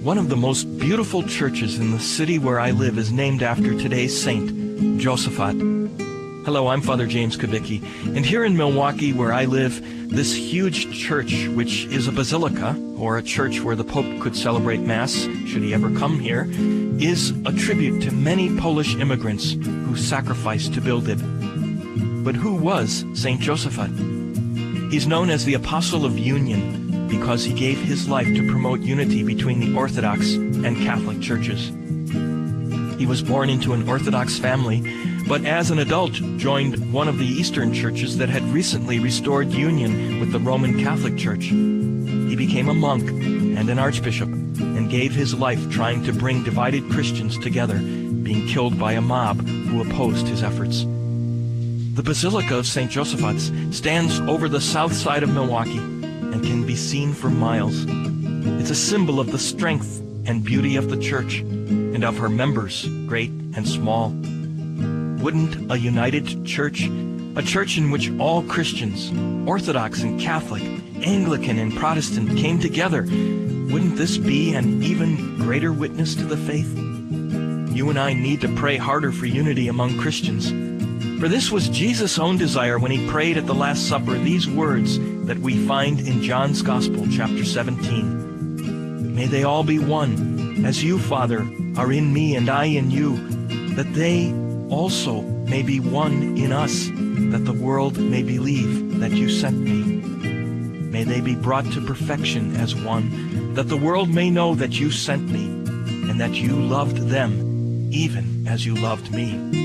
One of the most beautiful churches in the city where I live is named after today's saint, Josaphat. Hello, I'm Father James Kubicki, and here in Milwaukee, where I live, this huge church, which is a basilica, or a church where the Pope could celebrate Mass, should he ever come here, is a tribute to many Polish immigrants who sacrificed to build it. But who was Saint Josaphat? He's known as the Apostle of Union because he gave his life to promote unity between the Orthodox and Catholic churches. He was born into an Orthodox family, but as an adult joined one of the Eastern churches that had recently restored union with the Roman Catholic Church. He became a monk and an archbishop and gave his life trying to bring divided Christians together, being killed by a mob who opposed his efforts. The Basilica of St. Josaphat's stands over the south side of Milwaukee and can be seen for miles. It's a symbol of the strength and beauty of the church and of her members, great and small. Wouldn't a united church, a church in which all Christians, Orthodox and Catholic, Anglican and Protestant came together, wouldn't this be an even greater witness to the faith? You and I need to pray harder for unity among Christians. For this was Jesus' own desire when he prayed at the Last Supper these words that we find in John's Gospel, chapter 17. May they all be one, as you, Father, are in me and I in you, that they also may be one in us, that the world may believe that you sent me. May they be brought to perfection as one, that the world may know that you sent me, and that you loved them even as you loved me.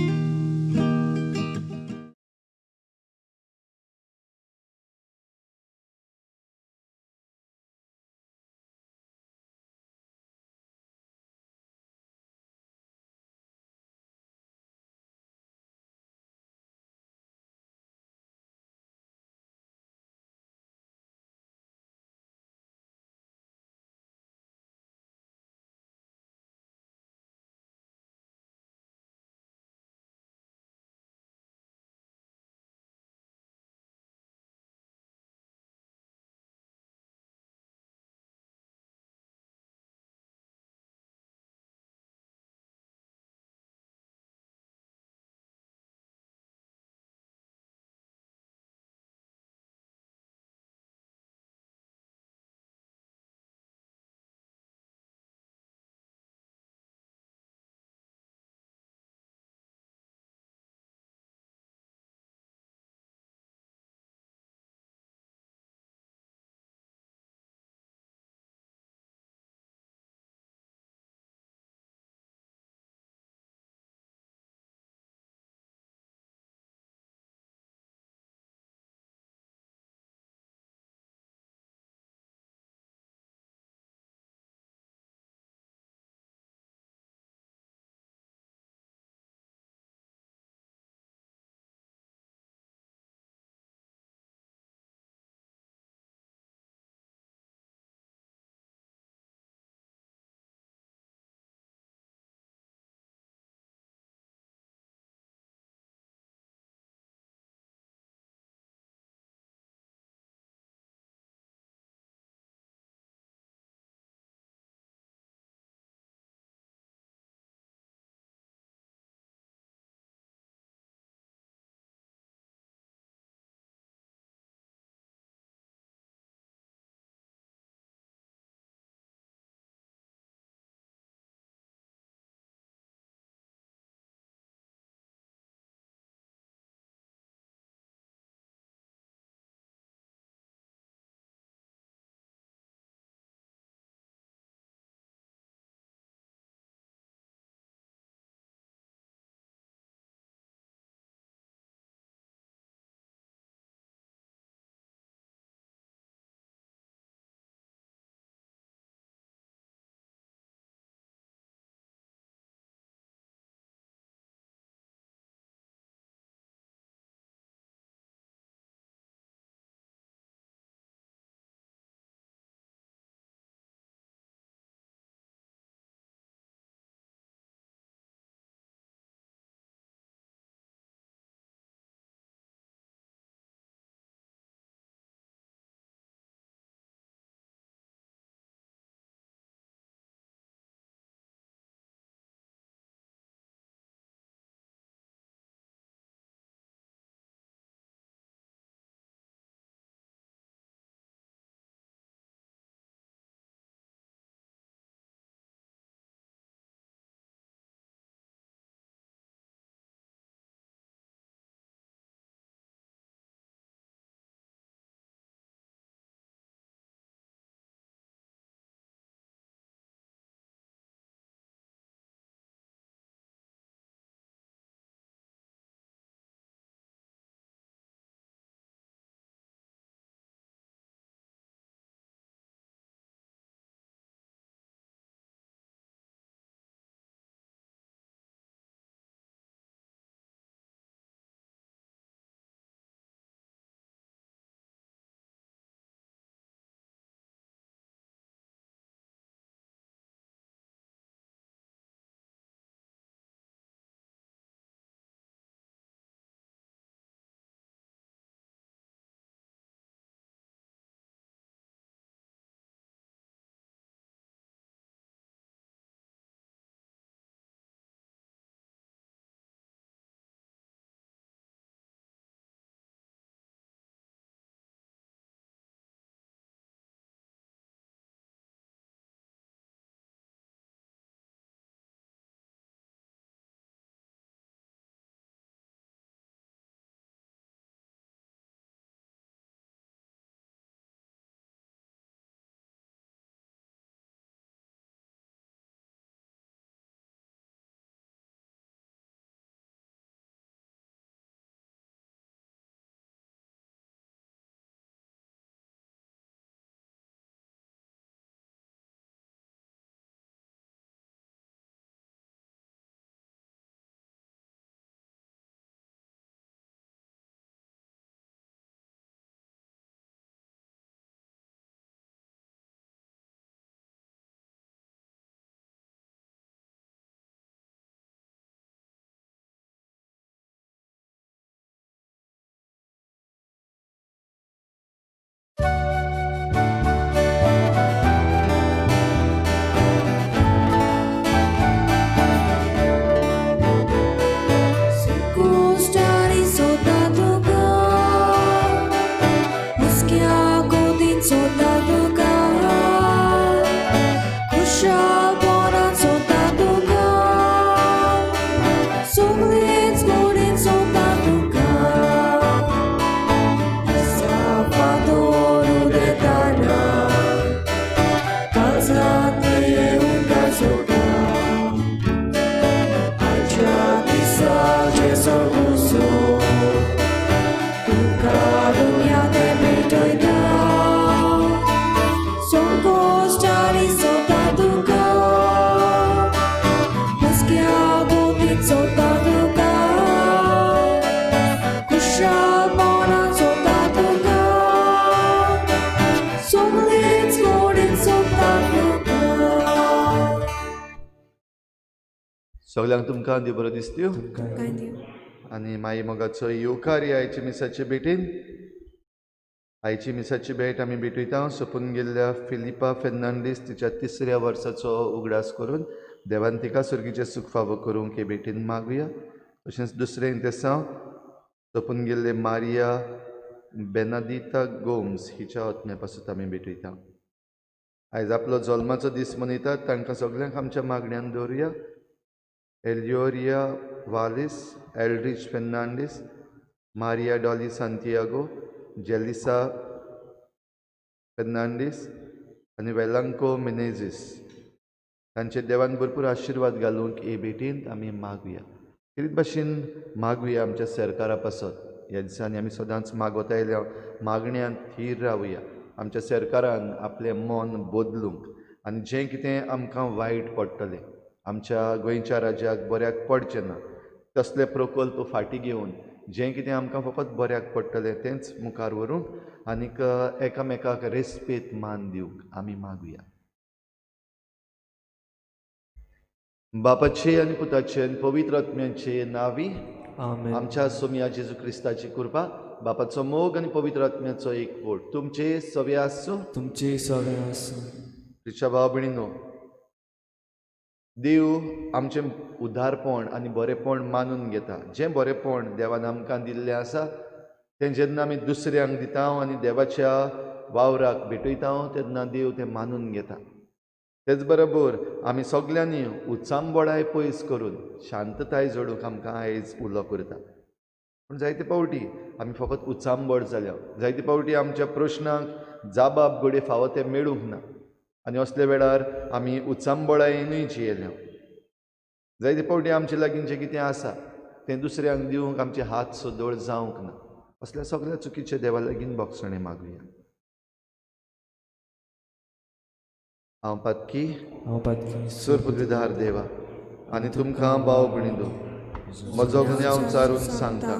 सगल्यांक तुमकां देव बरो दिसत्यो तुमकां देव. आनी माई मोगाचो येवकार ह्या आयच्या मिसाचे भेटीन. आयची मिसाची भेट आमी भेटयता सोंपून गेल्ल्या फिलिपा फेर्नांडीस तिच्या तिसऱ्या वर्साचो उगडास करून देवान तिका सुर्गीचें सूख फावो करूंक हे भेटीन मागुया. तशेंच दुसरें इंतेसांव सोंपून गेल्ले मारिया बेनादिता गोम्स हिच्या आत्म्या पासून आमी भेटयता. आयज आपलो जल्माचो दीस मनयतात तांकां सगल्यांक आमच्या मागण्यान दवरुया. एलियोरिया वालीस, एल्ड्रीच फेर्नांडीस, मारिया डॉली सांतियागो, जेलिसा फेर्नांडीस आनी वेलांको मिनेझीस तांचे देवान भरपूर आशिर्वाद घालूंक हे भेटींत आमी मागुया. तेच भाशेन मागुया आमच्या सरकारा पासत. ह्या दिसांनी आमी सदांच मागत आयल्या मागण्यांत थीर रावया. आमच्या सरकारान आपलें मन बदलूंक आनी जें कितें आमकां वायट पडटलें आमच्या गोंयच्या राज्याक बऱ्याक पडचें ना तसले प्रकल्प फाटीं घेवन जें कितें आमकां फकत बऱ्याक पडटलें तेंच मुखार व्हरूंक आनीक एकामेकाक रेस्पेद मान दिवंक आमी मागुया. बापाचे आनी पुताचे आनी पवित्र आत्म्याचे नांवी आमच्या सोमया जेजू क्रिस्ताची कृपा, बापाचो मोग आनी पवित्र आत्म्याचो एकवट तुमचे सवे आसूं. तुमचे सवे आसूं. तिच्या भाव भयणीनो, देव आमचें उदारपण आनी बरेपण मानून घेता. जें बरेपण देवान आमकां दिल्लें आसा तें जेन्ना आमी दुसऱ्यांक दिता आनी देवाच्या वावराक भेटयता तेन्ना देव तें मानून घेता. तेच बरोबर आमी सगल्यांनी उचांबळाय पयस करून शांतताय जोडूंक आमकां आयज उलो करता. पूण जायते फावटी आमी फकत उचांबळ जाल्या, जायते फावटी आमच्या प्रश्नांक जाबाब घडये फावो तें मेळूंक ना आनी असल्या वेळार आमी उचांबळायेनूय जियेल्या. जायते फावटी आमचे लागीं जें कितें आसा तें दुसऱ्यांक दिवंक आमचे हात सदळ जावंक ना. असल्या सगळ्या चुकीच्या देवा लागीं भोगसणें मागुया. हांव पातकी, हांव पातकी, सर पदवीधार देवा आनी तुमकां भाव भयणींनो म्हजो गुन्यांव चारून सांगता.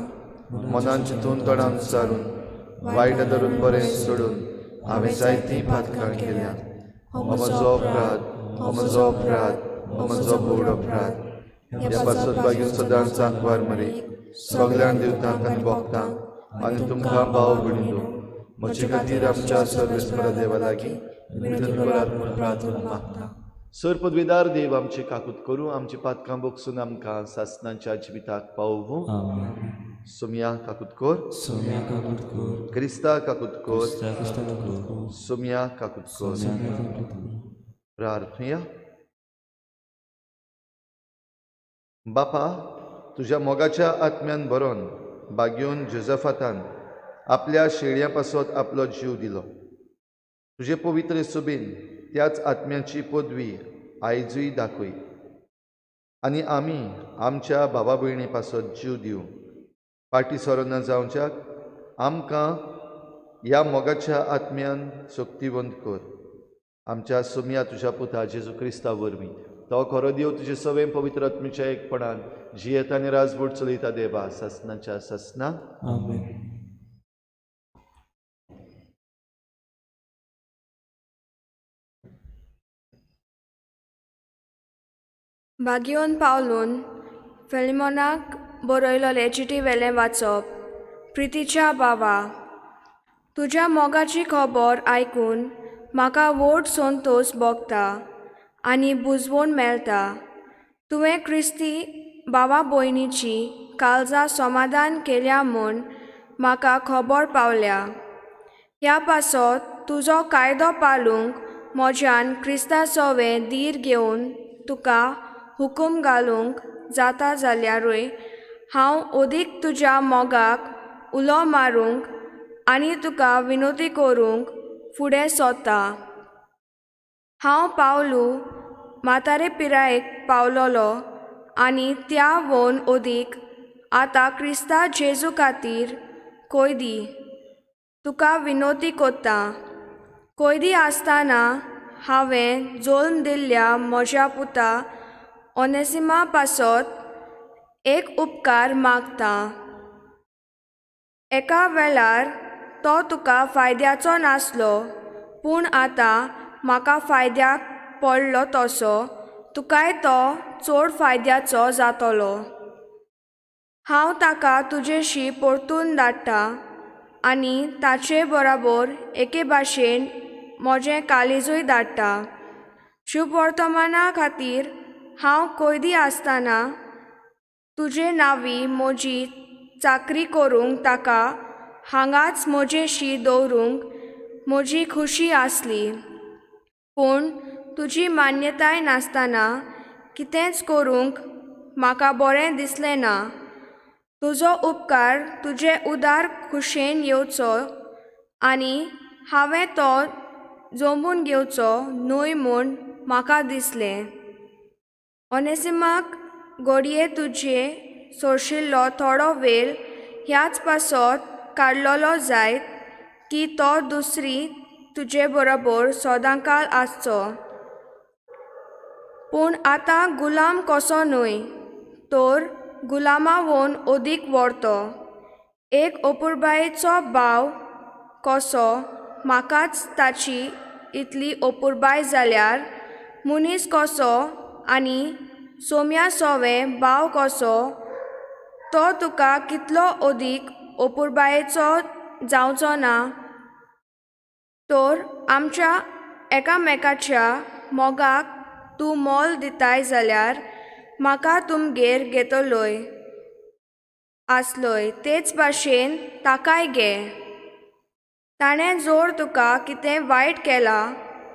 मनान चिंतून तोंडान चारून वायट धरून बरें सोडून हांवें जायतीं पातकां केल्यांत. हो म्हजो अपराध, हो म्हजो अपराध, हो म्हजो व्हड अपराध. ह्या पासत बागीन सदांच आंकवार मरी सगल्यांक देवतांक आनी भोगतांक आनी तुमकां भाव भयणींनो म्हजे खातीर आमच्या सर्वेस्परा देवा लागीं विनंती करात म्हूण प्रार्थना मागता. सर पदवीदार देव आमची काकूत करूं, आमची पातकां बोगसून आमकां सासनाच्या जिविताक पावोवं. सोमया काकूत कर, सोम्या काकूत कर, क्रिस्ता काकूत कर, क्रिस्ता काकूत कर, सोमया काकूत कर. सोम्या काकूत कर. प्रार्थुया. बापा, तुज्या मोगाच्या आत्म्यान बरोवन बागेवन जोजफातान आपल्या शेळयां पासत आपलो जीव दिलो. तुजे पवित्र सुबेन त्याच आत्म्याची पदवी आयजूय दाखय आनी आमी आमच्या भावा भयणी पासत जीव दिवंक फाटीं सरना जावच्याक आमकां ह्या मोगाच्या आत्म्यान शक्तिवंत कर. आमच्या सुमया तुज्या पुता जेजू क्रिस्ता वरवीं तो खरो देव तुजे सवें पवित्र आत्म्याच्या एकपणान जियेता आनी राजवट चलयता देवा सासनाच्या सासना. आमेन. बागियोन पावलून फिलिमोनाक बरयलोले चिटी वेलें वाचप. प्रितीच्या बाबा, तुज्या मोगाची खबर आयकून म्हाका व्हड संतोश भोगता आनी बुजवण मेळटा. तुवें क्रिस्ती भावा भयणीची काळजां समाधान केल्या म्हूण म्हाका खबर पावल्या. ह्या पासत तुजो कायदो पाळूंक म्हज्यान क्रिस्ता सवें धीर घेवन तुका हुकूम घालूंक जाता जाल्यारूय हांव अदीक तुज्या मोगाक उलो मारूंक आनी तुका विनोती करूंक फुडें सोदता. हांव पावलू म्हातारे पिरायेक पावलोलो आनी त्या वोन अदीक आतां क्रिस्ता जेजू खातीर कोयदी तुका विनोती कोत्ता. कोयदी आसतना हांवें जल्म दिल्ल्या म्हज्या पुता ओनेसिमा पासत एक उपकार मागता. एका वेळार तो तुका फायद्याचो नासलो पूण आतां म्हाका फायद्याक पडलो तसो तुकाय तो चड फायद्याचो जातलो. हांव ताका तुजेशी परतून धाडटा आनी ताचे बराबर एके भाशेन म्हजें कालेजूय धाडटा. शुभवर्तमाना खातीर हांव कैदी आसतना तुजे नांवी म्हजी चाकरी करूंक ताका हांगाच म्हजेशी दवरूंक म्हजी खुशी आसली. पूण तुजी मान्यताय नासतना कितेंच करूंक म्हाका बरें दिसलें ना. तुजो उपकार तुजे उदार खुशेन येवचो आनी हांवें तो जमून घेवचो न्हय म्हूण म्हाका दिसलें. ओनेसिमाक घडये तुजे सोरशिल्लो थोडो वेळ ह्याच पासत काडलेलो जायत की तो दुसरी तुजे बरोबर सदांकाळ आसचो. पूण आतां गुलाम कसो न्हय तर गुलामावून अदीक व्हरतो एक अपुरबायेचो भाव कसो म्हाकाच ताची इतली अपुरबाय जाल्यार मनीस कसो आनी सोम्या सोवें भाव कसो तो तुका कितलो अदीक अपुरबायेचो जावचो ना. तर आमच्या एकामेकाच्या मोगाक तूं मोल दिताय जाल्यार म्हाका तुमगेर घेतलोय आसलोय तेच भाशेन ताकाय घे. ताणें जर तुका कितें वायट केलां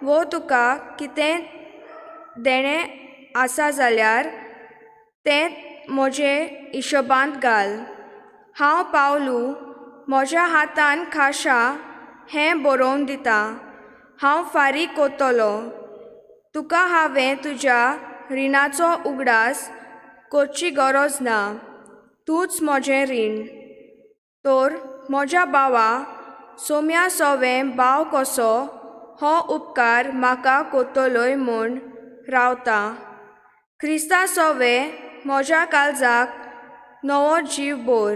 वो तुका कितें देणें आसा जाल्यार तें म्हजे हिशोबांत घाल. हांव पावलू म्हज्या हातान खाशा हें बरोवन दितां. हांव फारीक करतलो. तुका हांवें तुज्या रिणाचो उगडास करची गरज ना. तूंच म्हजें रीण. तर म्हज्या भावा सोम्या सोवें भाव कसो हो उपकार म्हाका करतलोय म्हूण रावता. क्रिस्ता सोवें म्हज्या काळजाक नवो जीव भर.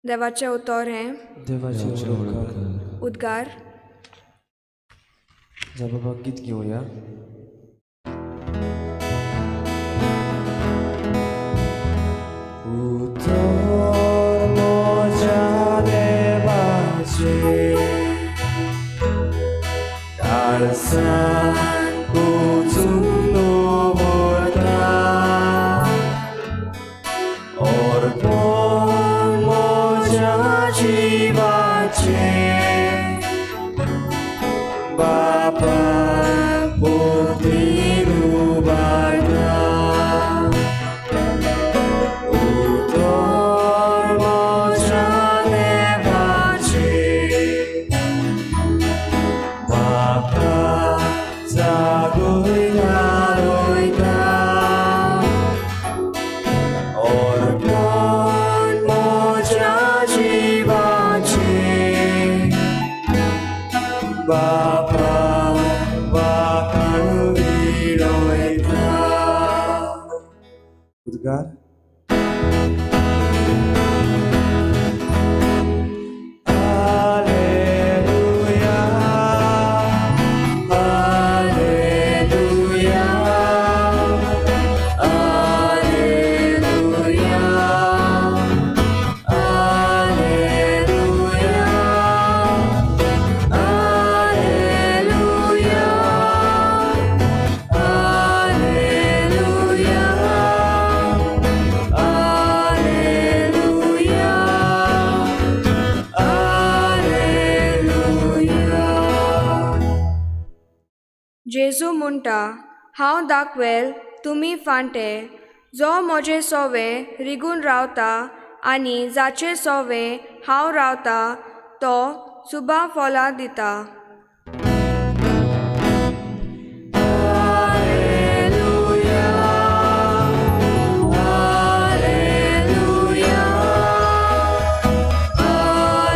देवाचें उतर हें. देवाचे उपकार. उद्गार. जा बाबा गीत घेवया. उतर म्हज्या देवाचें काळजान कोचून दवरता, अर्पण म्हज्या जिवाचें बापा भोंवतीन उबारता. उतर म्हज्या देवाचें म्हाका जागयता रोयता, अर्पण म्हज्या जिवाचें बापा वाखाण विणयता. उद्गार. Alleluia, Alleluia, Alleluia, Alleluia, Alleluia, Alleluia, Alleluia, Alleluia. जेजू म्हणटा, हांव दाखवेल तुमी फांटे जो म्हजे सोवें रिगून रावता आनी जाचे सोवें हांव रावता तो सुबा फलां दिता. Alleluia, Alleluia,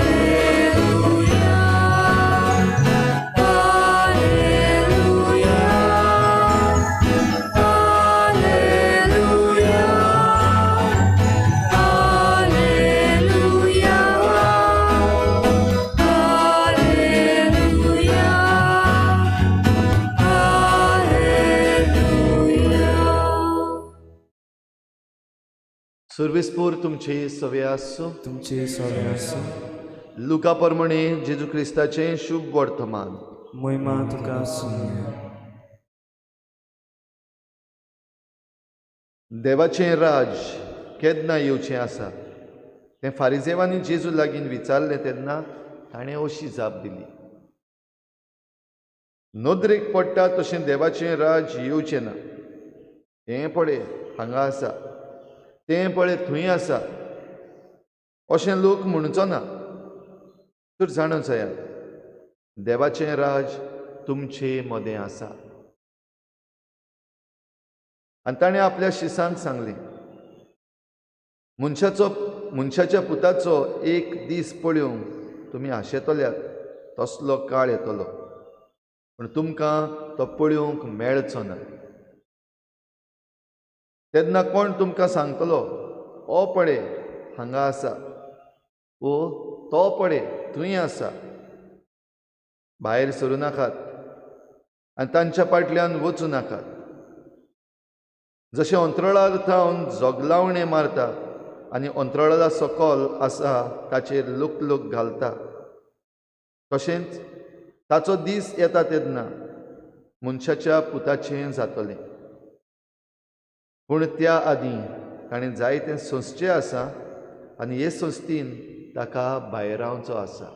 Alleluia, Alleluia, Alleluia, Alleluia, Alleluia. सुर्विसपूर तुमचे सवे आसूं. तुमचे सवे आसूं. लुका परमणे जेजू क्रिस्ताचें शुभ वर्तमान. महिमा तुका आसूं. देवाचें राज केन्ना येवचें आसा तें फारिजेवांनी जेजू लागीं विचारलें तेन्ना ताणें अशी जाप दिली, नदरेक पडटा तशें देवाचें राज येवचें ना. हें पळय हांगा आसा, तें पळय थंय आसा अशें लोक म्हणचो ना. तर जाणा जायात, देवाचें राज तुमचे मदें आसा. आनी ताणें आपल्या शिसांक सांगलें, मनशाच्या पुताचो एक दीस पळोवंक तुमी आशेतल्यात तसलो काळ येतलो, पूण तुमकां तो पळोवंक मेळचो ना. तेन्ना कोण तुमकां सांगतलो, ओ पळय हांगा आसा, ओ तो पळय थंय आसा. भायर सरूं नाकात आनी तांच्या फाटल्यान वचूं नाकात. जशें अंतराळार थावन जोगलावणें मारता आनी अंतराळा सकल आसा ताचेर लुकलूक घालता, तशेंच ताचो दीस येता तेन्ना मनशाच्या पुताचें जातलें. पूण त्या आदीं ताणें जायतें सोंसचें आसा आनी हे संस्थेन ताका भायरावचो आसा.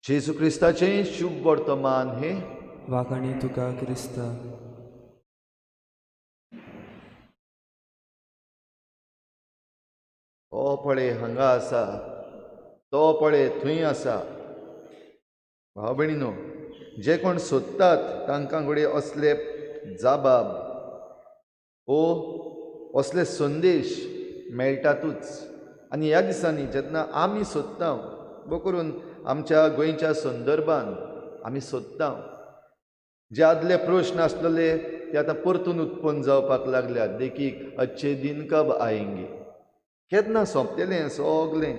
जेजू क्रिस्ताचें शुभ वर्तमान हें. वाखाणी तुका क्रिस्ता. तो पळय हांगा आसा, तो पळय थंय आसा. भाव भयणीनो, जे कोण सोदतात तांकां घडये असले जाबाब ओ असले संदेश मेळटातूच. आनी ह्या दिसांनी जेन्ना आमी सोदता, बो करून आमच्या गोंयच्या संदर्भान आमी सोदता, जे आदले प्रश्न आसलेले ते आतां परतून उत्पन्न जावपाक लागल्यात. देखीक, अच्छे दिन कब आएंगे, केन्ना सोंपतलें सगलें,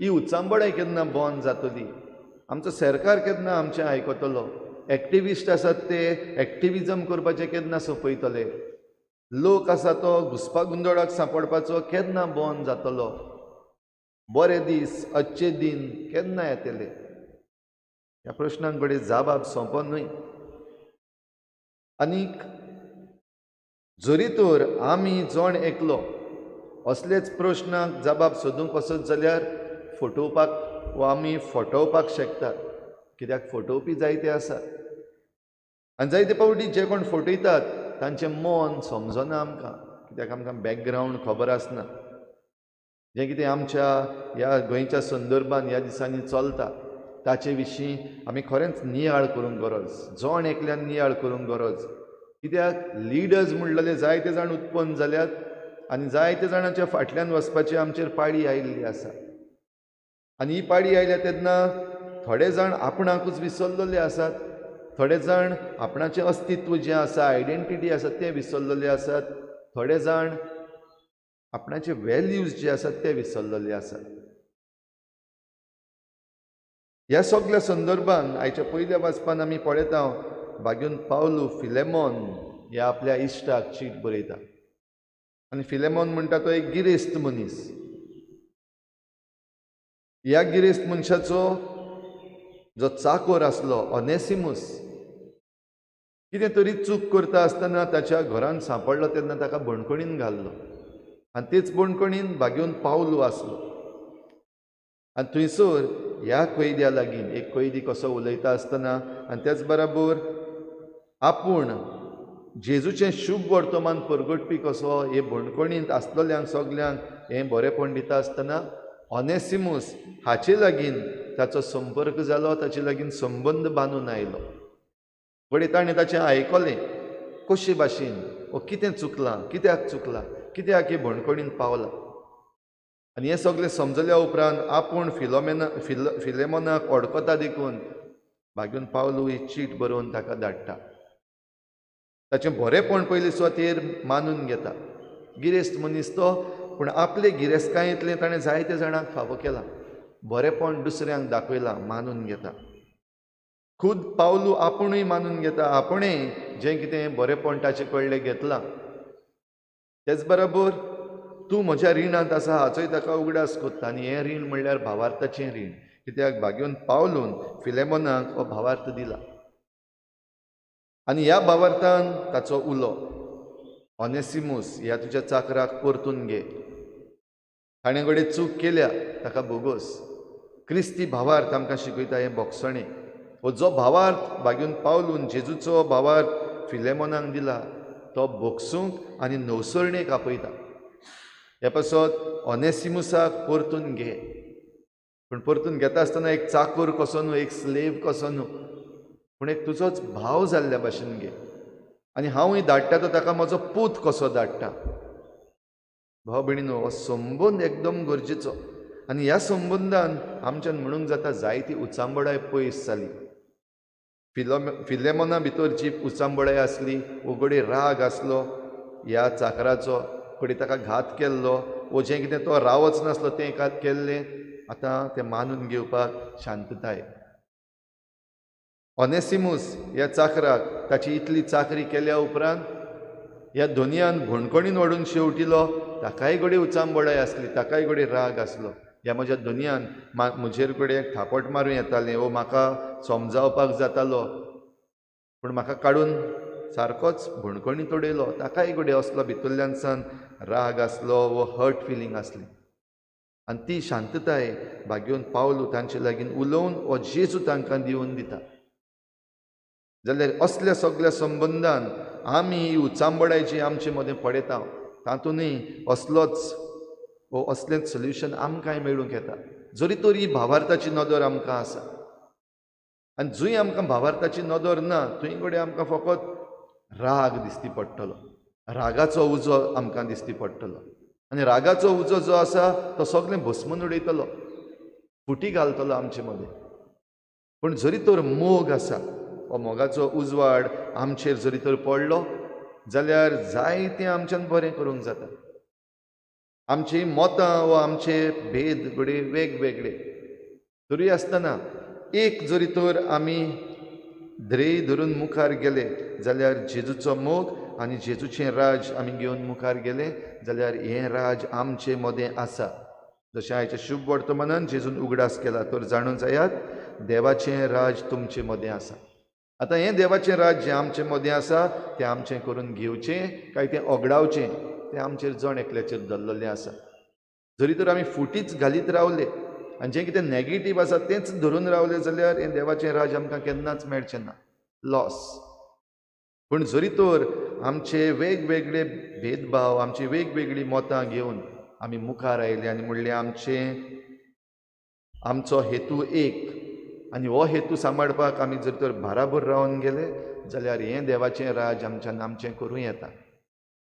ही उचांबळां केन्ना बंद जातली, आमचो सरकार केन्ना आमचें आयकतलो, एक्टिविस्ट आसात ते एक्टिविजम करपाचें केन्ना सोंपयतले, लोक आसा तो घुसपा गोंदळाक सांपडपाचो केन्ना बंद जातलो, बरे दीस अच्छे दिन केन्ना येतले. ह्या प्रश्नांक कडेन जाबाब सोंपो न्हय. आनीक जरी तर आमी जण एकलो असलेच प्रश्नांक जबाब सोदूंक वचत जाल्यार फटोवपाक वा आमी फटोवपाक शकतात, कित्याक फटोवपी जायते आसात. आनी जायते फावटी जे कोण फटयतात तांचें मन समजना आमकां, कित्याक आमकां बॅकग्रावंड खबर आसना. जें कितें आमच्या ह्या गोंयच्या संदर्भान ह्या दिसांनी चलता ताचे विशीं आमी खरेंच नियाळ करूंक गरज, जण एकल्यान नियाळ करूंक गरज. कित्याक लिडर्स म्हणलेले जायते जाण उत्पन्न जाल्यात आनी जायते जाणांच्या फाटल्यान वचपाची आमचेर पाळी आयिल्ली आसा. आनी ही पाळी आयल्या तेन्ना थोडे जाण आपणाकूच विसरलेले आसात, थोडे जाण आपणाचें अस्तित्व जें आसा, आयडेंटिटी आसा तें विसरलेले आसात, थोडे जाण आपणाचे वेल्यूज जे आसात ते विसरलेले आसात. ह्या सगल्या संदर्भान आयच्या पयल्या वाचपान आमी पळयता, बागून पावलू फिलेमॉन ह्या आपल्या इश्टाक चीट बरयता. आनी फिलेमॉन म्हणटा तो एक गिरेस्त मनीस. ह्या गिरेस्त मनशाचो जो चाकोर आसलो ओनेसिमूस, कितें तरी चूक करता आसतना ताच्या घरान सांपडलो तेन्ना ताका बणकणीन घाल्लो आनी तेच बणकणीन बागेवन पावलू आसलो. आनी थंयसर ह्या कैद्या लागीं एक कैदी कसो उलयता आसतना आनी त्याच बराबर आपूण जेजूचें शुभ वर्तमान परगटपी कसो हे बणकणींत आसलेल्यांक सगल्यांक हें बरेपण दिता आसतना ओनेसिमूस हाचे लागीं ताचो संपर्क जालो, ताचे लागीं संबंद बांदून आयलो. घडये ताणें ताचें आयकलें कशे भाशेन वो कितें चुकलां, कित्याक चुकलां, कित्याक हे बणकणींत पावलां. आनी हें सगळें समजल्या उपरांत आपूण फिलेमोनाक अडकता देखून बागून पावलू ही चीट बरोवन ताका धाडटा. ताचें बरेपण पयले सुवातेर मानून घेता. गिरेस्त मनीस तो, पूण आपले गिरेस्तकायेंतलें ताणें जायते जाणांक फावो केलां, बरेपण दुसऱ्यांक दाखयलां, मानून घेता. खुद पावलू आपुणूय मानून घेता आपुणूय जें कितें बरेंपण ताचे कडलें घेतलां. तेच बरोबर तूं म्हज्या रिणांत आसा हाचोय ताका उगडास कोत्ता. आनी हें रीण म्हणल्यार भावार्थाचें रीण, कित्याक भाग्योन पावलून फिलेमोनाक हो भावार्थ दिला. आनी ह्या भावार्थान ताचो उलो, ओनेसिमूस ह्या तुज्या चाकराक परतून घे, ताणें घडये चूक केल्या ताका भोगोस. क्रिस्ती भावार्थ आमकां शिकयता हें भोगसणें. हो जो भावार्थ भाग्योन पावलून जेजूचो भावार्थ फिलेमोनाक दिला तो भोगसूंक आनी नवसरणेक आपयता. हे पासत ओनेसिमुसाक परतून घे, पूण परतून घेता आसतना एक चाकूर कसो न्हू, एक स्लेव कसो न्हू, पूण एक तुजोच भाव जाल्ल्या भाशेन घे. आनी हांवूय धाडटा तो ताका म्हजो पूत कसो धाडटा. भाव भयणीनो, हो संबंद एकदम गरजेचो. आनी ह्या संबंदान आमच्यान म्हणूंक जाता जायती उचांबळाय पयस जाली. फिलेमोना भितर जी उचांबळाय आसली, उगडे राग आसलो ह्या चाकराचो, कडेन ताका घात केल्लो वो जें कितें तो रावच नासलो तें केल्लें, आतां तें मानून घेवपाक शांतताय. ओनेसिमूस ह्या चाकराक ताची इतली चाकरी केल्या उपरांत ह्या धोनयान भणकणीन व्हडून शेवटिलो, ताकाय घडये उचांबळाय आसली, ताकाय घडये राग आसलो. ह्या म्हज्या धोनयान म्हजेर कडेन थापट मारूं येतालें वो म्हाका समजावपाक जातालो, पूण म्हाका काडून सारकोच भणकणीत उडयलो. ताकाय घडये असलो भितरल्यान सान राग आसलो वो हर्ट फिलींग आसली. आनी ती शांतताय भाग्योन पावलू तांचे लागीं उलोवन हो जेजू तांकां दिवन दिता. जाल्यार असल्या सगल्या संबंदान आमी ही उचांबळाय जी आमचे मदें पळयता तातूंतय असलोच वो असलेंच सोल्युशन आमकांय मेळूंक येता, जरी तर ही भावार्थाची नदर आमकां आसा. आनी जंय आमकां भावार्थाची नदर ना थंय कडेन आमकां फकत राग दिसती पडटलो, रागाचो उजो आमकां दिसती पडटलो. आनी रागाचो उजो जो आसा तो सगळें भस्मून उडयतलो, फुटी घालतलो आमचे मदें. पूण जरी तर मोग आसा, हो मोगाचो उजवाड आमचेर जरी तर पडलो जाल्यार जायतें आमच्यान बरें करूंक जाता. आमची मतां वा आमचे भेद घडये वेगवेगळे तरी आसतना एक जरी तर आमी ध्येय धरून मुखार गेले जाल्यार जेजूचो मोग आनी जेजूचें राज आमी घेवन मुखार गेले जाल्यार हें राज आमचे मदें आसा. जशें आयच्या शुभ वर्तमानान जेजून उगडास केला, तर जाणून जायात देवाचें राज तुमचे मदें आसा. आतां हें देवाचें राज जें आमचे मदें आसा तें आमचें करून घेवचें काय तें ओगडावचें तें आमचेर जण एकल्याचेर धरलेलें आसा. जरी तर आमी फुटीच घालीत रावले आनी जें कितें नेगेटीव आसा तेंच धरून रावले जाल्यार हें देवाचें राज आमकां केन्नाच मेळचें ना, लॉस. पूण जरी तर आमचे वेगवेगळे भेदभाव, आमची वेगवेगळीं मतां घेवन आमी मुखार आयले आनी म्हणलें आमचो हेतू एक आनी हो हेतू सांबाळपाक आमी जर तर बाराबर रावन गेले जाल्यार हें देवाचें राज आमच्यान आमचें करूं येता.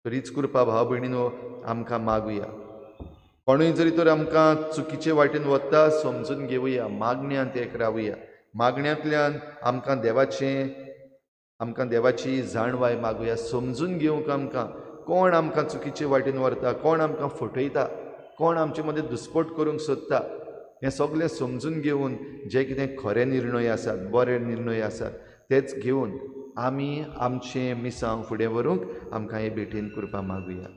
तर हीच कृपा भाव भयणीनो आमकां मागुया. कोणूय जरी तर आमकां चुकीचे वाटेन वता समजून घेवया, मागण्यांत एक रावया, मागण्यांतल्यान आमकां देवाची जाणवाय मागुया, समजून घेवंक आमकां कोण आमकां चुकीचे वाटेन व्हरता, कोण आमकां फटयता, कोण आमचे मदें दुस्पोट करूंक सोदता, हें सगळें समजून घेवन जे कितें खरे निर्णय आसात, बरे निर्णय आसात तेच घेवन आमी आमचें मिसांव फुडें व्हरूंक आमकां हे भेटेन कृपा मागुया.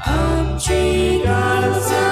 Amci calza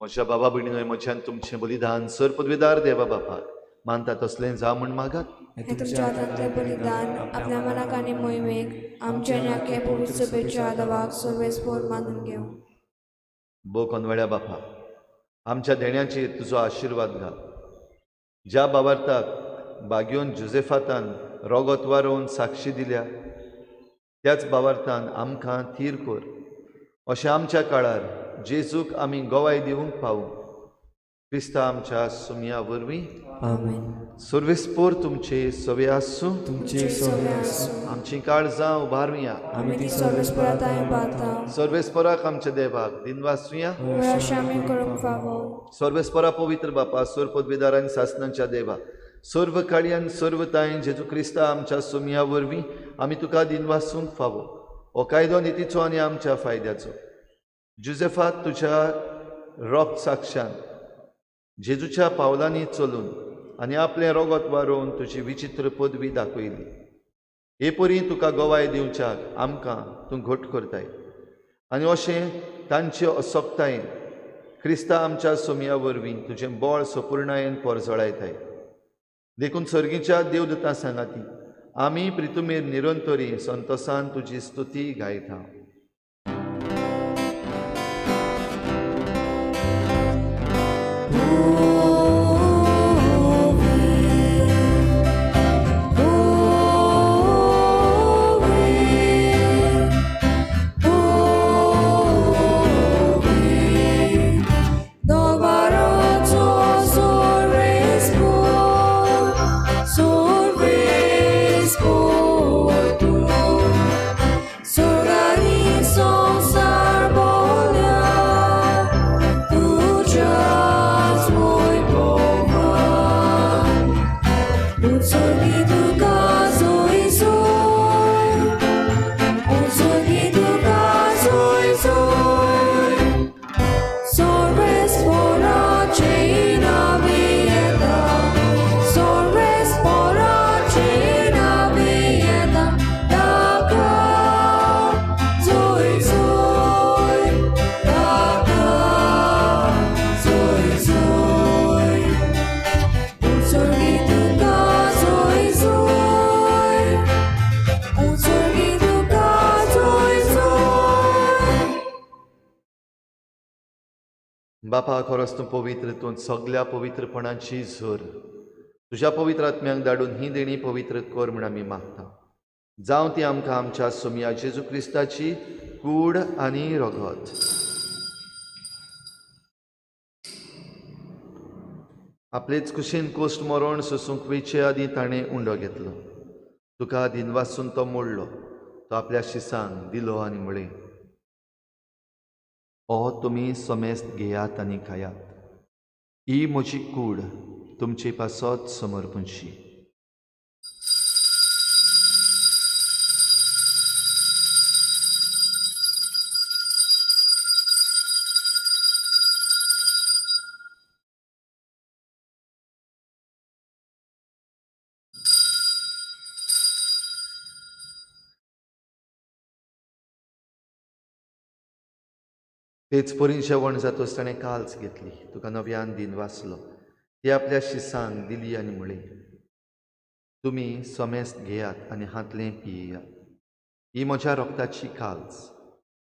म्हज्या बाबा भयणीनो, म्हज्यान तुमचें बलिदान सर पदवेदार देवा बापाक मानता तसलें जावं म्हूण मागात. हें तुमच्या हातांतलें बलिदान आपल्या मनाक आनी मोहिमेक आमच्या आनी आख्या पवित्र सभेच्या आदावाक सर्वेस्पोर मानून घेवं. बो कोनवेळ्या बापा, आमच्या देण्याचेर तुजो आशिर्वाद घाल. ज्या बाबार्थाक बागयोन जुजेफातान रोगत वारोवन साक्षी दिल्या त्याच बाबार्थान आमकां थीर कर, अशें आमच्या काळार जेजूक आमी गवाय दिवंक पावूं. क्रिस्ता आमच्या सुमया वरवीं. आमेन. सर्वेस्पोर तुमचे सवे आसूं. तुमचे सवे आसूं. आमची काळजां उबारुया. आमी ती सर्वेस्पोरा तांय पावता. सर्वेस्पोराक आमच्या देवाक दिनवासुया. अशें आमी करूंक फावो. सर्वेस्परा पवित्र बापा, सर्व पदवीदार आनी सासनांच्या देवा, सर्व काळी आनी सर्व तायन जेजू क्रिस्ता आमच्या सुमया वरवीं आमी तुका दिनवासूंक फावो. हो कायदो नितीचो आनी आमच्या फायद्याचो. जुजेफात तुज्या रोग साक्षान जेजूच्या पावलांनी चलून आनी आपलें रोगत वारोवन तुजी विचित्र पदवी दाखयली. हे परी तुका गवाय दिवच्याक आमकां तूं घट करताय आनी अशें तांचे असक्तायेन क्रिस्ता आमच्या सोमया वरवीं तुजें बळ सपुर्णायेन परजळायताय. देखून सर्गीच्या देवदूतां सांगाती आमी प्रितुमेर निरंतरी संतोसान तुजी स्तुती गायता. बापा, खरोच तूं पवित्र, तूं सगल्या पवित्रपणाची झर. तुज्या पवित्र आत्म्यांक धाडून ही देणी पवित्र कर म्हूण आमी मागता. जावं ती आमकां आमच्या सोमया जेजू क्रिस्ताची कूड आनी रगत. आपलेच कुशीन कोश्ट मरण सोसूंक वयचे आदीं ताणें उंडो घेतलो. तुका दिनवासून तो मोडलो. तो आपल्या शिसांक दिलो आनी म्हळें, ओ तुमी समेस्त घेयात आनी खायात. ही म्हजी कूड तुमचे पासत समर्पणशी. तेच परीन जेवण जातच ताणें काल्स घेतली. तुका नव्यान दिन वाचलो. ती आपल्या शिसांक दिली आनी म्हळें, तुमी समेस्त घेयात आनी हांतलें पियेयात. ही म्हज्या रोगताची काल्स,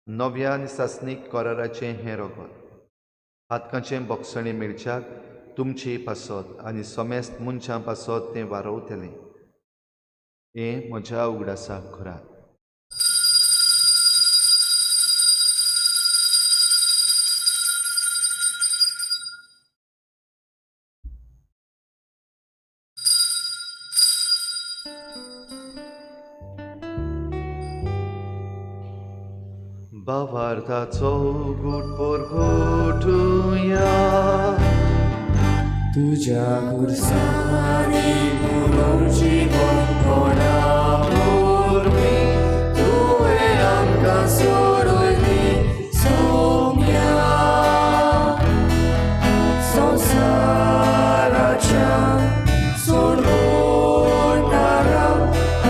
नव्या आनी सासणीक कराराचें हें रोगत. हातकाचें बोगसणें मेळच्याक तुमचे पासत आनी समेस्त मनशां पासत तें वारोवतलें. हें म्हज्या उगडासाक करात. भावार्थाचो गूट परगटुया. तुज्या खुर्सांनी पुनर्जीवन कोणा वरवीं तुवें आमकां सोडयली सोम्या. संवसाराच्या सोडवणारा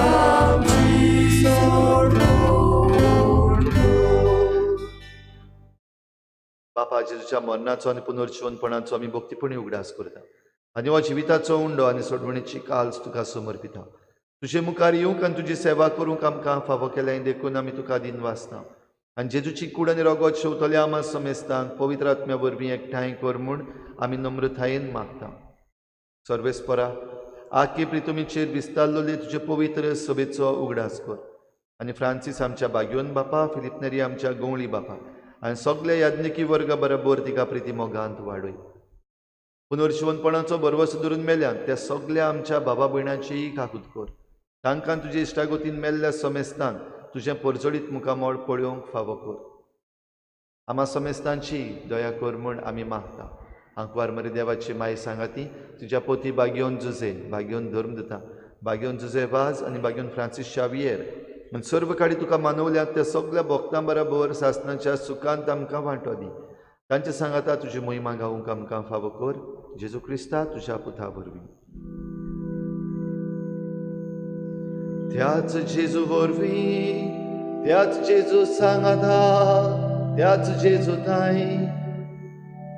आमची सोडवण. बापा, बापा, जेजूच्या मरणाचो आनी पुनर्जिवनपणाचो आमी भक्तीपणी उगडास करता आनी हो जिविताचो उंडो आनी सोडवणीची काल्स तुका समर्पिता. तुजे मुखार येवंक आनी तुजी सेवा करूंक आमकां फावो केलें देखून आमी तुका दिनवासता आनी जेजूची कूड आनी रोगोत शेवतल्या आमा समेस्तांक पवित्र आत्म्या वरवीं एकठांय कर म्हूण आमी नम्रतायेन मागता. सर्वेस्परा, आखी प्रितुमीचेर विस्तारलेले तुजे पवित्र सभेचो उगडास कर आनी फ्रांसीस आमच्या बाग्योन बापा, फिलिप नेरी आमच्या गवळी बापा आनी सगल्या याज्ञिकी वर्गा बरोबर तिका प्रिती मोगांत वाडय. पुनर्जिवनपणाचो भरवसो धरून मेल्यान त्या सगल्या आमच्या बाबा भयणांचीय काकूत कर. तांकां तुजे इश्टागतीन मेल्ल्या समेस्तान तुजें परजळीत मुखामळ पळोवंक फावो कर. आमा समेस्तांची दया कर म्हूण आमी मागता. आंकवार मरे देवाची माय सांगाती तुज्या पोती बाग्योन जुजे, बाग्योन धर्म दिता, बाग्योन जुजे वाज आनी बाग्योन फ्रांसीस शावियर आनी सर्व काडी तुका मानवल्यात त्या सगल्या भक्तां बरोबर सासनाच्या सुखांत आमकां वांटो दी. तांचे सांगाता तुजी मोहिमा गावूंक आमकां फावो कर. जेजू क्रिस्ता तुज्या पुता वरवीं. त्याच जेजू वरवीं, त्याच जेजू सांगाता, त्याच जेजू ताई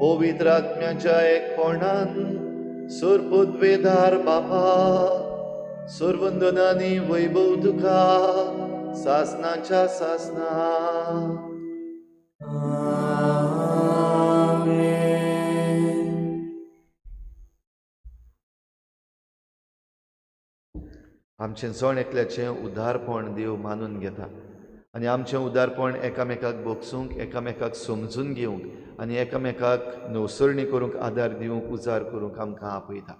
पवित्र आत्म्याच्या एकपणान सर्वपदवेदार बापा, सर्वंदनानी वैभव तुका सासनाच्या सासना. आमचें जण एकल्याचें उदारपण देव मानून घेता आनी आमचें उदारपण एकामेकाक भोगसूंक, एकामेकाक समजून घेवंक आनी एकामेकाक नवसरणी करूंक आदार दिवंक, उजार करूंक आमकां आपयता.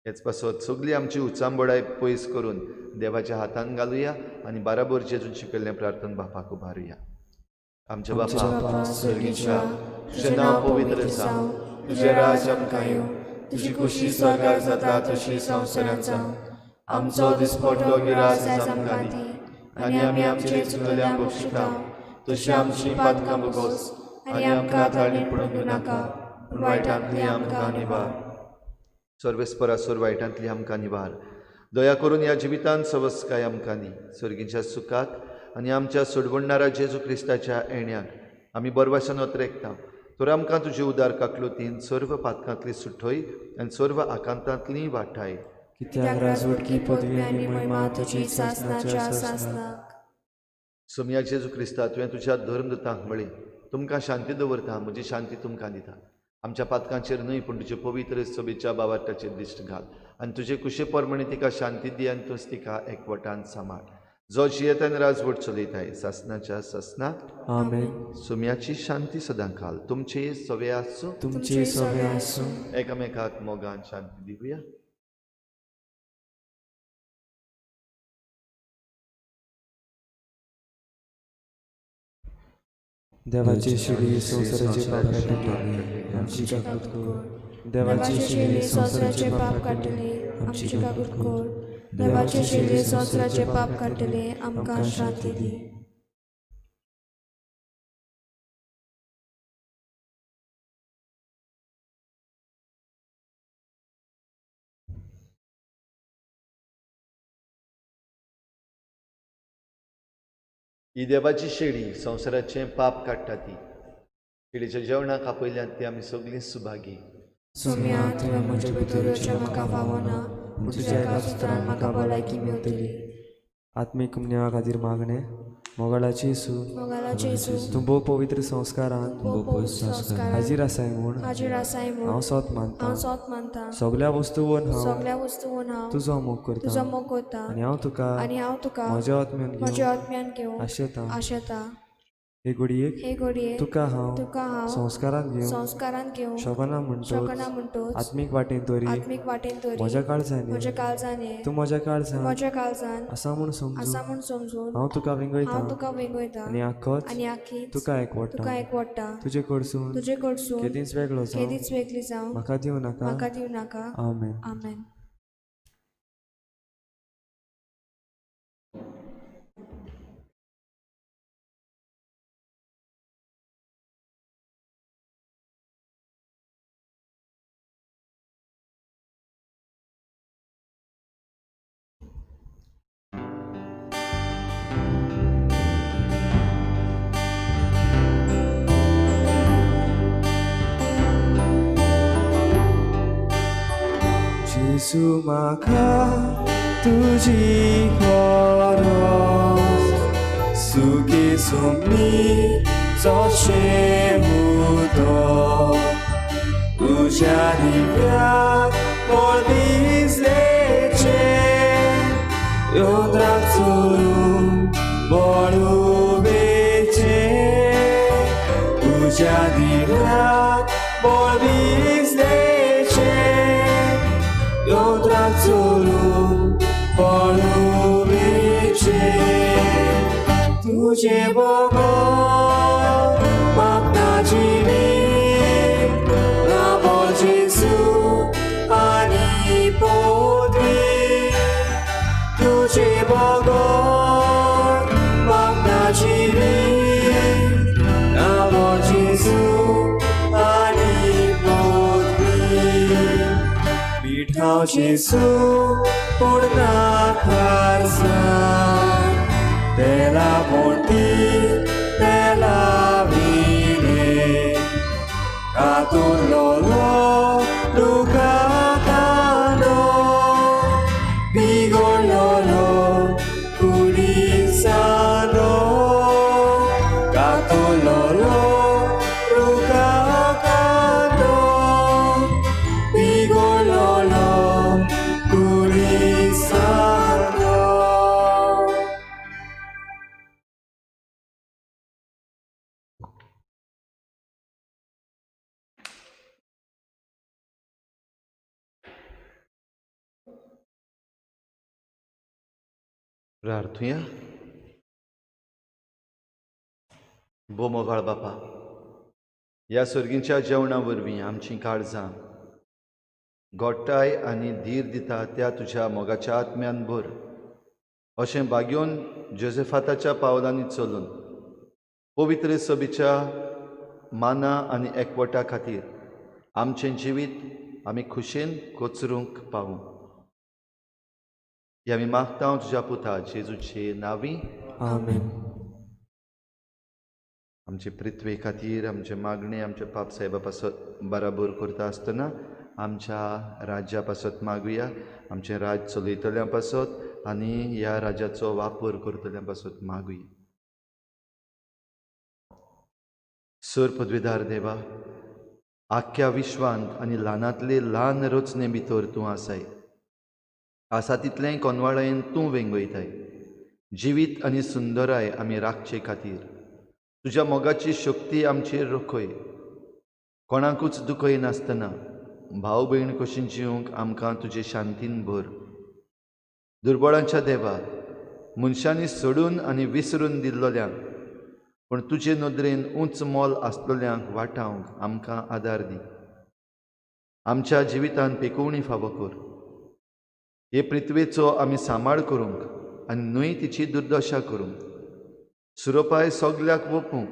हेच पासत सगळी आमची उचांबळाय पयस करून देवाच्या हातान घालुया आनी बाराबर जेजून शिकयल्लें प्रार्थना बापाक उबारुया. आमच्या बापा स्वर्गीच्या, तुजें नांव पवित्र जावं, तुजें राज आमकां येवं, तुजी खुशी स्वर्गार जाता तशी संवसारांत जावं. आमचो दिसपट्टो गिरास आमकां दी आनी आमी आमचे चुकल्यांक बक्षिता तशी आमची पातकां भोगोस आनी आमकां ताळणी पडून दिवं नाका, पूण वायटांतली आमकां निवार. सर्वेस्परा, सोर वायटांतली आमकां निवार. दया करून ह्या जिवितांत सवस्काय आमकां दी. सर्गीच्या सुखाक आनी आमच्या सोडवणणारा जेजू क्रिस्ताच्या येण्याक आमी बरवासान अत्रेकता. तर आमकां तुजे उदार काकलुतीन सर्व पातकांतली सुठय आनी सर्व आकांतांतली वाठाय. कित्याक राजवटकी पदवी आनी महिमा तुजी सासनाच्या सासनाक. सोमया जेजू क्रिस्ता, तुवें तुज्या धर्मदूतांक म्हळें, तुमकां शांती दवरता, म्हजी शांती तुमकां दिता. आमच्या पातकांचेर न्हय पूण तुजे पवित्र सभेच्या बाबाटाचेर दिश्ट घाल आनी तुजे कुशे प्रमाणे तिका शांती दी आनी तूंच तिका एकवटान सांबाळ. जो जियेता आनी राजवट चलयताय सासनाच्या सासनाक. आमेन. सोम्याची शांती सदां काल तुमचे सवे आसूं, तुमचे सवे आसूं. एकामेकाक मोगान शांती दिवया. देवाची शिडी संवसाराचे पाप काडटली आमची काकूत कर. देवाची शिडी संवसाराचे पाप काडटली आमची काकूत कर. देवाचे शिडी संवसाराचे पाप काडटले आमकां शांती दी. ही देवाची शेळी संवसाराचें पाप काडटा ती. शेळीच्या जेवणाक आपयल्यात ती आमी सगळीं सुभागी. सोम्या, तुवें म्हजे भितर येवचें म्हाका फावना, पूण तुज्या एका सुत्रान म्हाका भलायकी मेवतली. आत्मीक कुमन्या खातीर मागणें. मोगाळाची येसू, मोगालाचे येसू, तूं भोव पवित्र संस्कारान संस्कारान हाजीर आसाय म्हूण हाजीर आसाय म्हूण हांव सोत मानता. हांव सोत मानता. सगल्या वस्तूवन हांव सगल्या वस्तूवन हांव तुजो मोग करता तुजो मोग करता आनी हांव तुका आनी हांव तुका म्हज्या आत्म्यान म्हज्या घेवंक आत्म्यान घेवंक आशेता. आशेता. हे घडयेक हे घडये तुका हांव तुका हांव संस्कारान घेवंक संस्कारान घेवंक शकना म्हणटोच शकना म्हणटोच आत्मीक वाटेन तरी आत्मीक वाटेन तरी म्हज्या काळजान म्हज्या काळजान ये, तूं म्हज्या काळजान म्हज्या काळजान आसा म्हूण समजून आसा म्हूण समजून हांव तुका विंगयता हांव तुका विंगयता आनी आखोच आनी आखीच तुका एकवटा तुका एकवटा. तुजे कडसून तुजे कडसून केदींच वेगळो जावं केदींच वेगळी जावं म्हाका दिवं नाका. म्हाका दिवं नाका. आमेन. आमेन. जेजू म्हाका तुजी गरज सुखी सुमी जशें उदक तुज्या दिव्याक भिजलेचें योद्राक चोरून बळुबेचें तुज्या दिव्याक भिजलेचें योद्राक चोरून बळुबेचें तुजें बगर म्हाका जिवीत ना जेजू आनी पदवी तुजे बगर म्हाका जिवीत ना जेजू आनी पदवी मिठाव जेजू पूण ना खारसाण तेला मोटी तेला विणे कातुरलोलो रुखाकानो बिगोडलोलो कुडिसानो कातुरलोलो रुखाकानो बिगोडलोलो कुडिसानो. प्रार्थुया. भोव बापा, ह्या सर्गींच्या जेवणा वरवीं आमचीं काळजां गोट्टाय आनी धीर दिता त्या तुज्या मोगाच्या आत्म्यान भर. अशें बागयोवन जोसेफाताच्या पावलांनी चलून पवित्र सभेच्या माना आनी एकवटा खातीर आमचें जिवीत आमी खुशेन कोचरूंक पावूं. हें आमी मागता तुज्या पुता जेजूचे नांवी. आमेन. आमचे पृथ्वे खातीर आमचे मागणे आमच्या पाप साहेबा पासत बराबर करता आसतना आमच्या राज्या पासत मागुया, आमचें राज चलयतल्या पासत आनी ह्या राज्याचो वापर करतल्या पासत मागुया. सर पदवीदार देवा, आख्ख्या विश्वांत आनी ल्हानांतले ल्हान रचने भितर तूं आसाय, आसा तितलें कोनवाळायेन तूं वेंगयताय. जिवीत आनी सुंदराय आमी राखचे खातीर तुज्या मोगाची शक्ती आमचेर रोखय. कोणाकूच दुखय नासतना भाव भयण कशी जिवंक आमकां तुजे शांतीन भर. दुर्बळांच्या देवा, मनशांनी सोडून आनी विसरून दिल्लोल्यांक पूण तुजे नदरेन उंच मोल आसलेल्यांक वाटावंक आमकां आदार दी. आमच्या जिवितान पेकोवणी फावो कर. हे पृथ्वेचो आमी सांबाळ करूंक आनी न्हय तिची दुर्दशा करूंक, सुरोपाय सगल्याक वोपूंक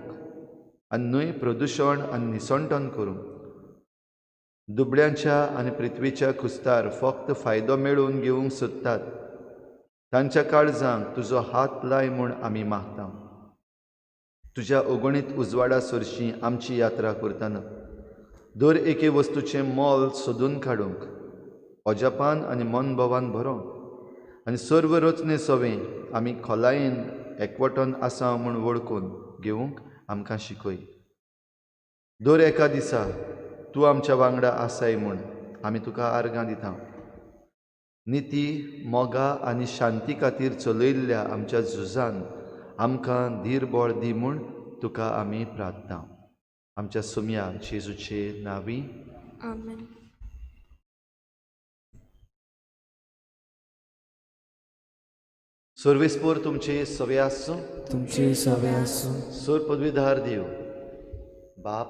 आनी न्हय प्रदुशण आनी निसणटन करूंक, दुबळ्यांच्या आनी पृथ्वीच्या खुस्तार फक्त फायदो मेळोवन घेवंक सोदतात तांच्या काळजांक तुजो हात लाय म्हूण आमी मागता. तुज्या अगणीत उजवाडा सरशी आमची यात्रा करतना दर एके वस्तूचें मोल सोदून काडूंक अजापान आनी मनभोवान भरोंक आनी सर्व रचने सवें आमी खोलायेन एकवटन आसा म्हूण वळखून घेवंक आमकां शिकय. दर एका दिसा तूं आमच्या वांगडा आसाय म्हूण आमी तुका आर्गां दिता. निती, मोगा आनी शांती खातीर चलयल्ल्या आमच्या झुजान आमकां धीर बळ दी म्हूण तुका आमी प्रार्थना. आमच्या सुमया जेजूचे नांवी. आमेन. सर्वेस्पोर तुमचे सवे आसूं, तुमचे सवे आसूं. सर पदवीधार देव बाप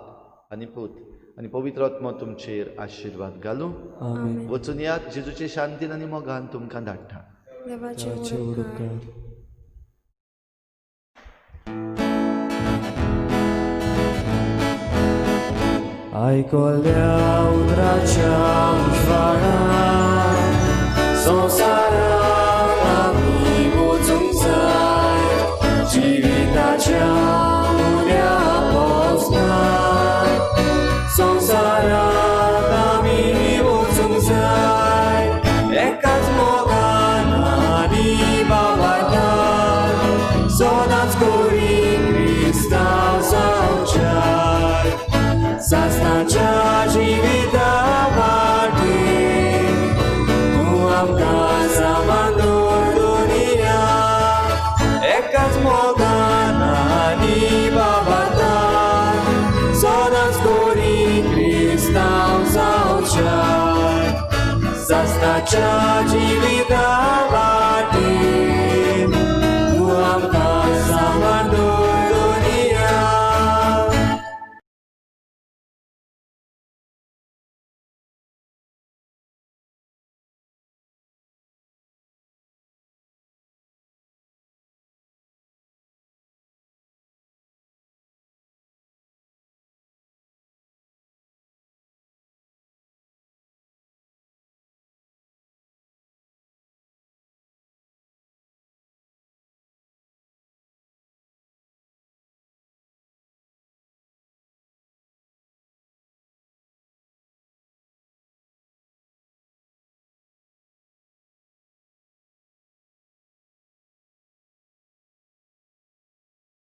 आनी पूत आनी पवित्र आत्मो तुमचेर आशिर्वाद घालूं. आमेन. वचून यात जेजूचे शांतीन आनी मोगान तुमकां धाडटा. देवाचे देवाचे उपकार. उपकार. आयकल्या उतराच्या उजवाडान संवसारात आमी वचूंक जाय, जिविताच्या उण्या पोसनात. संवसारात आमी वचूंक जाय, क्रिस्ताच्या जिविता.